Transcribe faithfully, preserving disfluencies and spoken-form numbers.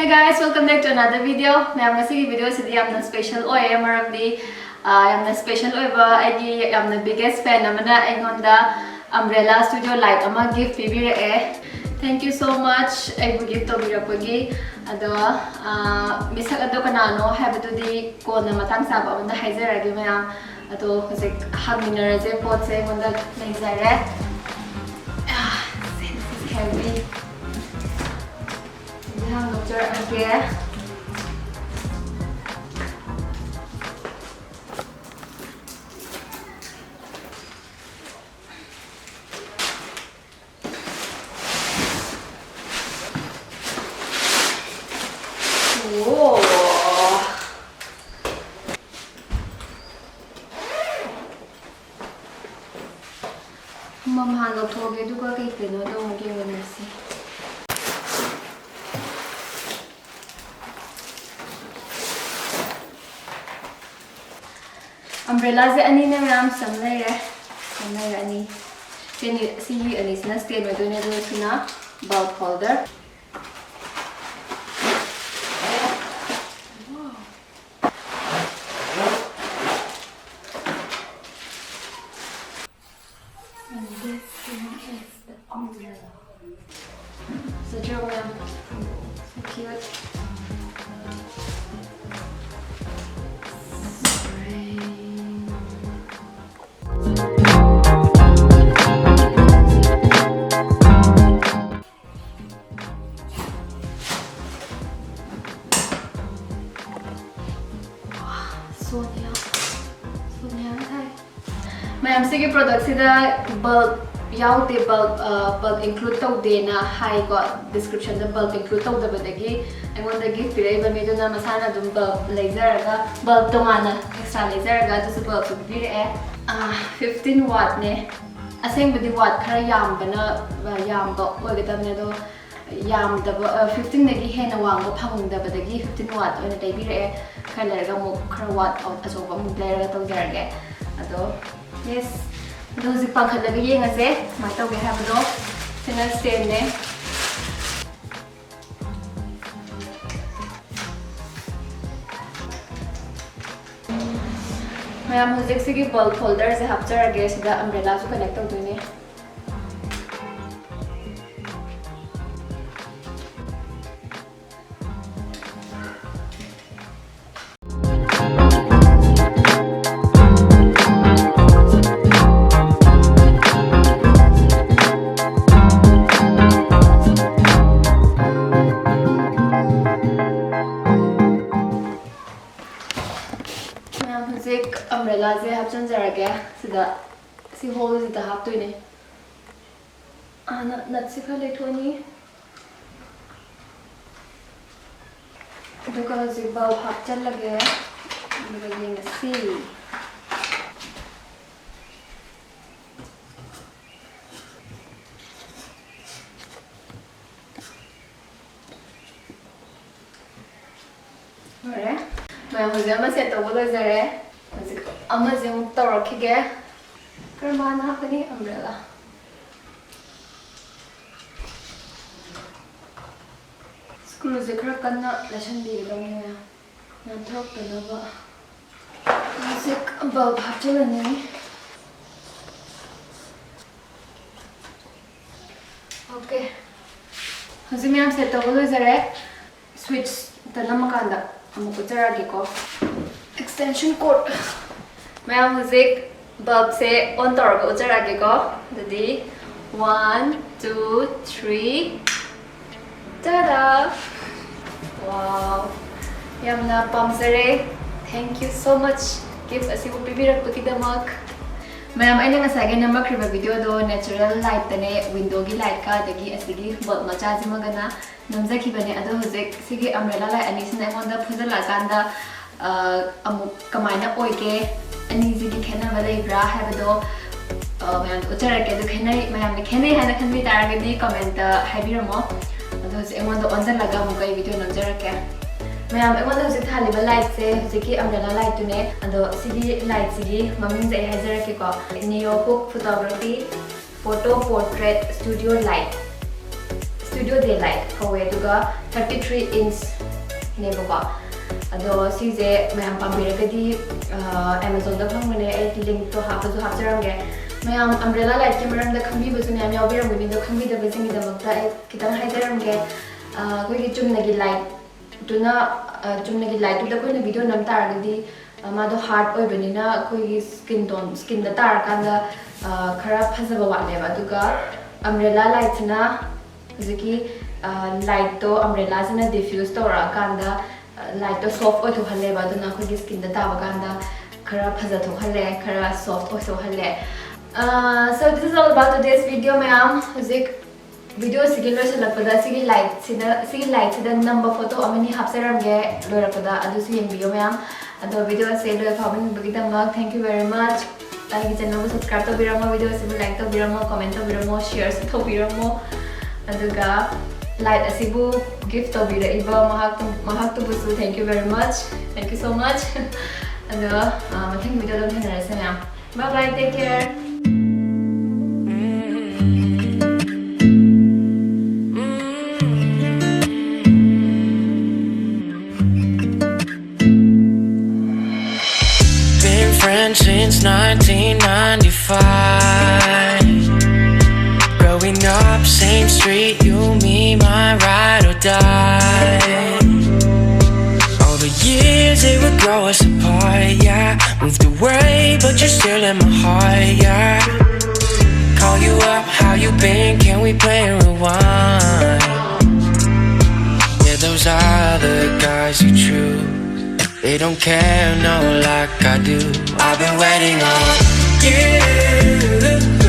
Hey guys, welcome back to another video. ꯃꯌꯥꯝ, ꯉꯁꯤꯒꯤ video ꯁꯤꯗꯤ ꯌꯥꯝꯅ special ꯑꯣꯏꯌꯦ, ꯃꯔꯝꯗꯤ ꯑꯥ, ꯌꯥꯝꯅ special ꯑꯣꯏꯕ, ꯑꯩꯒꯤ ꯌꯥꯝꯅ biggest fan ꯑꯃꯅ ꯑꯩꯉꯣꯟꯗ Umbrella Studio light ꯑꯃ gift ꯄꯤꯕꯤꯔꯛꯑꯦ꯫ Thank you so much ꯑꯩꯕꯨ gift ꯇꯧꯕꯤꯔꯛꯄꯒꯤ꯫ ꯑꯗꯣ ꯑꯥ, ꯃꯤꯁꯛ ꯑꯗꯣ ꯀꯅꯥꯅꯣ ꯍꯥꯏꯕꯗꯨꯗꯤ ꯀꯣꯟꯅ ꯃꯇꯥꯡ ꯆꯥꯕ ꯑꯃꯗ ꯍꯥꯏꯖꯔꯛꯑꯒꯦ ꯃꯌꯥꯝ꯫ ꯑꯗꯣ ꯍꯧꯖꯤꯛ ꯍꯪꯃꯤꯟꯅꯔꯁꯦ, ꯄꯣꯠꯁꯦ ꯑꯩꯉꯣꯟꯗ ꯂꯩꯖꯔꯦ꯫ ꯑꯥ, this is heavy꯫ ꯁꯤꯗꯤ ꯍꯥꯡꯗꯣꯛꯆꯔꯛꯑꯒꯦ꯫ ꯑꯣ꯫ ꯑꯃꯃꯝ ꯍꯥꯟꯅ ꯂꯧꯊꯣꯛꯑꯒꯦ, ꯑꯗꯨꯒ ꯀꯩ ꯀꯩꯅꯣꯗꯣ ꯑꯃꯨꯛ ꯌꯦꯡꯃꯤꯟꯅꯁꯤ꯫ Umbrellaꯁꯦ ꯑꯅꯤꯅꯦ ꯃꯌꯥꯝ, ꯁꯝ ꯂꯩꯔꯦ, ꯁꯝ ꯂꯩꯔꯦ ꯑꯅꯤ꯫ ꯁꯤꯅꯤ, ꯁꯤꯒꯤ ꯑꯅꯤꯁꯤꯅ stand ꯑꯣꯏꯗꯣꯏꯅꯦ, ꯑꯗꯨꯒ ꯁꯤꯅ bulb holder꯫ And this one is the umbrella. So, Joanne, so cute. Spring. Sonia, Sonia ꯍꯥꯏ꯫ ꯃꯌꯥꯝ, ꯁꯤꯒꯤ productꯁꯤꯗ bulb ꯌꯥꯎꯗꯦ, bulb, ꯑ, bulb include ꯇꯧꯗꯦꯅ ꯍꯥꯏꯀꯣ꯫ Descriptionꯗ bulb include ꯇꯧꯗꯕꯗꯒꯤ ꯑꯩꯉꯣꯟꯗ gift ꯄꯤꯔꯛꯏꯕ ꯃꯤꯗꯨꯅ ꯃꯁꯥꯅ ꯑꯗꯨꯝ bulb ꯂꯩꯖꯔꯒ, bulb ꯇꯣꯉꯥꯟꯅ extra ꯂꯩꯖꯔꯒ, ꯑꯗꯨꯁꯨ bulbꯁꯨ ꯄꯤꯕꯤꯔꯛꯑꯦ꯫ ꯑ, fifteen wattꯅꯦ꯫ ꯑꯁꯦꯡꯕꯗꯤ watt ꯈꯔ ꯌꯥꯝꯕꯅ, ꯑ, ꯌꯥꯝꯕ ꯑꯣꯏꯒꯗꯕꯅꯦ, ꯑꯗꯣ ꯌꯥꯝꯗꯕ, ꯑ, fifteenꯗꯒꯤ ꯍꯦꯟꯅ ꯋꯥꯡꯕ ꯐꯪꯗꯕꯗꯒꯤ fifteen watt ꯑꯣꯏꯅ ꯂꯩꯕꯤꯔꯛꯑꯦ꯫ ꯈꯔ ꯂꯩꯔꯒ ꯑꯃꯨꯛ ꯈꯔ watt ꯑꯆꯧꯕ ꯑꯃꯨꯛ ꯂꯩꯔꯒ ꯇꯧꯖꯔꯒꯦ꯫ ꯑꯗꯣ, yes, ꯑꯗꯣ ꯍꯧꯖꯤꯛ ꯄꯥꯟꯈꯠꯂꯒ ꯌꯦꯡꯉꯁꯦ ꯀꯃꯥꯏꯅ ꯇꯧꯒꯦ ꯍꯥꯏꯕꯗꯣ꯫ ꯁꯤꯅ standꯅꯦ꯫ ꯃꯌꯥꯝ, ꯍꯧꯖꯤꯛ ꯁꯤꯒꯤ bulb holderꯁꯦ ꯍꯥꯞꯆꯔꯒꯦ꯫ ꯁꯤꯗ umbrellaꯁꯨ connect ꯇꯧꯗꯣꯏꯅꯦ꯫ ꯃꯌꯥꯝ, ꯍꯧꯖꯤꯛ umbrellaꯁꯦ ꯍꯥꯞꯆꯤꯟꯖꯔꯒꯦ꯫ ꯁꯤꯗ, ꯁꯤ holeꯁꯤꯗ ꯍꯥꯞꯇꯣꯏꯅꯦ꯫ ꯍꯥꯟꯅ nutꯁꯦ ꯈꯔ ꯂꯩꯊꯣꯛꯑꯅꯤ꯫ ꯑꯗꯨꯒ ꯍꯧꯖꯤꯛ bulb ꯍꯥꯞꯆꯜꯂꯒꯦ꯫ ꯑꯗꯨꯒ ꯌꯦꯡꯉꯁꯤ꯫ ꯂꯣꯏꯔꯦ꯫ ꯃꯌꯥꯝ, ꯍꯧꯖꯤꯛ ꯑꯃ set ꯇꯧꯕ ꯂꯣꯏꯖꯔꯦ꯫ ꯍꯧꯖꯤꯛ ꯑꯃꯁꯦ ꯑꯃꯨꯛ ꯇꯧꯔꯛꯈꯤꯒꯦ꯫ ꯀꯔꯝꯕꯅ ꯍꯥꯞꯀꯅꯤ? Umbrella꯫ Screwꯁꯦ ꯈꯔ ꯀꯟꯅ ꯂꯩꯁꯟꯕꯤꯒꯗꯧꯅꯦ, ꯅꯥꯟꯊꯣꯔꯛꯇꯅꯕ꯫ ꯍꯧꯖꯤꯛ bulb ꯍꯥꯞꯆꯤꯜꯂꯅꯤ꯫ Okay, ꯍꯧꯖꯤꯛ ꯃꯌꯥꯝ set ꯇꯧꯕ ꯂꯣꯏꯖꯔꯦ꯫ Switchꯇ ꯅꯝꯃꯀꯥꯟꯗ ꯑꯃꯨꯛ ꯎꯠꯆꯔꯛꯑꯒꯦꯀꯣ꯫ Extension cord꯫ ꯃꯌꯥꯝ, ꯍꯧꯖꯤꯛ bulbꯁꯦ on ꯇꯧꯔꯒ ꯎꯠꯆꯔꯛꯑꯒꯦꯀꯣ꯫ ꯑꯗꯨꯗꯤ, one, two, three꯫ ꯇꯥꯗꯥ! Wow! ꯌꯥꯝꯅ ꯄꯥꯝꯖꯔꯦ꯫ Thank you so much, gift ꯑꯁꯤꯕꯨ ꯄꯤꯕꯤꯔꯛꯄꯒꯤꯗꯃꯛ꯫ ꯃꯌꯥꯝ, ꯑꯩꯅ ꯉꯁꯥꯏꯒꯤ ꯅꯝꯃꯛꯈ꯭ꯔꯤꯕ videoꯗꯣ natural lightꯇꯅꯦ, windowꯒꯤ lightꯀ ꯑꯗꯒꯤ ꯑꯁꯤꯒꯤ bulb ꯃꯆꯥꯁꯤꯃꯒꯅ ꯅꯝꯖꯈꯤꯕꯅꯦ꯫ ꯑꯗꯣ ꯍꯧꯖꯤꯛ ꯁꯤꯒꯤ umbrella light ꯑꯅꯤꯁꯤꯅ ꯑꯩꯉꯣꯟꯗ ꯐꯨꯖꯜꯂꯛꯑꯀꯥꯟꯗ, ꯑ, ꯑꯃꯨꯛ ꯀꯃꯥꯏꯅ ꯑꯣꯏꯒꯦ, ꯑꯅꯤꯁꯤꯒꯤ ꯈꯦꯠꯅꯕ ꯂꯩꯕ꯭ꯔꯥ ꯍꯥꯏꯕꯗꯣ, ꯑ, ꯃꯌꯥꯝꯗ ꯎꯠꯆꯔꯛꯀꯦ꯫ ꯑꯗꯨ ꯈꯦꯠꯅꯩ, ꯃꯌꯥꯝꯅ ꯈꯦꯠꯅꯩ ꯍꯥꯏꯅ ꯈꯟꯕꯤ ꯇꯥꯔꯒꯗꯤ commentꯇ ꯍꯥꯏꯕꯤꯔꯝꯃꯣ꯫ ꯑꯗꯣ ꯍꯧꯖꯤꯛ ꯑꯩꯉꯣꯟꯗ ꯑꯣꯟꯁꯤꯜꯂꯒ ꯑꯃꯨꯛꯀ ꯑꯩ video ꯅꯝꯖꯔꯛꯀꯦ꯫ ꯃꯌꯥꯝ, ꯑꯩꯉꯣꯟꯗ ꯍꯧꯖꯤꯛ ꯊꯥꯜꯂꯤꯕ lightꯁꯦ ꯍꯧꯖꯤꯛꯀꯤ umbrella lightꯇꯨꯅꯦ꯫ ꯑꯗꯣ ꯁꯤꯒꯤ lightꯁꯤꯒꯤ ꯃꯃꯤꯡꯁꯦ ꯑꯩ ꯍꯥꯏꯖꯔꯛꯀꯦꯀꯣ꯫ Neo Hook Photography Photo Portrait Studio Light, Studio Day Light ꯀꯧꯋꯦ, ꯑꯗꯨꯒ thirty three inchꯅꯦꯕꯀꯣ꯫ ꯑꯗꯣ ꯁꯤꯁꯦ ꯃꯌꯥꯝ ꯄꯥꯝꯕꯤꯔꯒꯗꯤ ꯑꯦꯃꯥꯖꯣꯟꯗ ꯐꯪꯕꯅꯦ꯫ ꯑꯩ ꯂꯤꯡꯛꯇꯣ ꯍꯥꯞꯄꯁꯨ ꯍꯥꯞꯆꯔꯝꯒꯦ꯫ ꯃꯌꯥꯝ ꯑꯝꯕ꯭ꯔꯦꯂꯥ ꯂꯥꯏꯠꯀꯤ ꯃꯔꯝꯗ ꯈꯪꯕꯤꯕꯁꯨ ꯃꯌꯥꯝ ꯌꯥꯎꯕꯤꯔꯝꯒꯅꯤ꯫ ꯑꯗꯣ ꯈꯪꯕꯤꯗꯕꯁꯤꯡꯒꯤꯗꯃꯛꯇ ꯑꯩ ꯈꯤꯇꯪ ꯍꯥꯏꯖꯔꯝꯒꯦ꯫ ꯑꯩꯈꯣꯏꯒꯤ ꯆꯨꯝꯅꯒꯤ ꯂꯥꯏꯠꯇꯨꯅ, ꯆꯨꯝꯅꯒꯤ ꯂꯥꯏꯠꯇꯨꯗ ꯑꯩꯈꯣꯏꯅ ꯚꯤꯗꯤꯑꯣ ꯅꯝ ꯇꯥꯔꯒꯗꯤ, ꯃꯥꯗꯣ ꯍꯥꯔꯠ ꯑꯣꯏꯕꯅꯤꯅ ꯑꯩꯈꯣꯏꯒꯤ ꯁ꯭ꯀꯤꯟ ꯇꯣꯟ, ꯁ꯭ꯀꯤꯟꯗ ꯇꯥꯔꯀꯥꯟꯗ ꯈꯔ ꯐꯖꯕ ꯋꯥꯠꯂꯦꯕ꯫ ꯑꯗꯨꯒ ꯑꯝꯕ꯭ꯔꯦꯂꯥ ꯂꯥꯏꯠꯁꯤꯅ ꯍꯧꯖꯤꯛꯀꯤ ꯂꯥꯏꯠꯇꯣ ꯑꯝꯕ꯭ꯔꯦꯂꯥꯁꯤꯅ ꯗꯤꯐ꯭ꯌꯨꯁ ꯇꯧꯔꯛꯑꯀꯥꯟꯗ ꯂꯥꯏꯠꯇꯣ ꯁꯣꯐ ꯑꯣꯏꯊꯣꯛꯍꯜꯂꯦꯕ꯫ ꯑꯗꯨꯅ ꯑꯩꯈꯣꯏꯒꯤ ꯁ꯭ꯀꯤꯟꯗ ꯇꯥꯕ ꯀꯥꯟꯗ ꯈꯔ ꯐꯖꯊꯣꯛꯍꯜꯂꯦ, ꯈꯔ ꯁꯣꯐ ꯑꯣꯏꯊꯣꯛꯍꯜꯂꯦ꯫ So this is all about today's video, ꯃꯌꯥꯝ꯫ ꯍꯧꯖꯤꯛ ꯚꯤꯗꯤꯑꯣꯁꯤꯒꯤ ꯂꯣꯏꯁꯤꯜꯂꯛꯄꯗ ꯁꯤꯒꯤ ꯂꯥꯏꯠꯁꯤꯗ, ꯁꯤꯒꯤ ꯂꯥꯏꯠꯁꯤꯗ ꯅꯝꯕ ꯐꯣꯇꯣ ꯑꯃꯅꯤ ꯍꯥꯞꯆꯔꯝꯒꯦ ꯂꯣꯏꯔꯛꯄꯗ, ꯑꯗꯨꯁꯨ ꯌꯦꯡꯕꯤꯌꯨ ꯃꯌꯥꯝ꯫ ꯑꯗꯣ ꯚꯤꯗꯤꯑꯣꯁꯦ ꯂꯣꯏ ꯐꯥꯎꯕꯤꯅꯤꯡꯕꯒꯤꯗꯃꯛ thank you very much꯫ ꯑꯩꯒꯤ ꯆꯦꯅꯦꯜꯕꯨ ꯁꯕꯁꯀ꯭ꯔꯥꯏꯕ ꯇꯧꯕꯤꯔꯝꯃꯣ, ꯚꯤꯗꯤꯑꯣꯁꯤꯕꯨ ꯂꯥꯏꯛ ꯇꯧꯕꯤꯔꯝꯃꯣ, ꯀꯣꯃꯦꯟ ꯇꯧꯕꯤꯔꯝꯃꯣ, ꯁꯤꯌꯔꯁꯨ ꯇꯧꯕꯤꯔꯝꯃꯣ꯫ ꯑꯗꯨꯒ ꯂꯥꯏꯠ ꯑꯁꯤꯕꯨ ꯒꯤꯐ ꯇꯧꯕꯤꯔꯛꯏꯕ ꯃꯍꯥꯛꯇꯨ, ꯃꯍꯥꯛꯇꯨꯕꯨꯁꯨ thank you very much, thank you so much꯫ ꯑꯗꯣ ꯃꯊꯪꯒꯤ ꯚꯤꯗꯤꯑꯣꯗ ꯑꯃꯨꯛ ꯊꯦꯡꯅꯔꯁꯦ ꯃꯌꯥꯝ꯫ Bye bye, take care. Been friends since nineteen ninety-five. Growing up, same street, you, me, my ride or die. All the years, they would grow us apart, yeah. Moved away, but you're still in my heart, yeah. Call you up, how you been? Can we play and rewind? Yeah, those other guys you choose, they don't care, no, like I do. I've been waiting on you.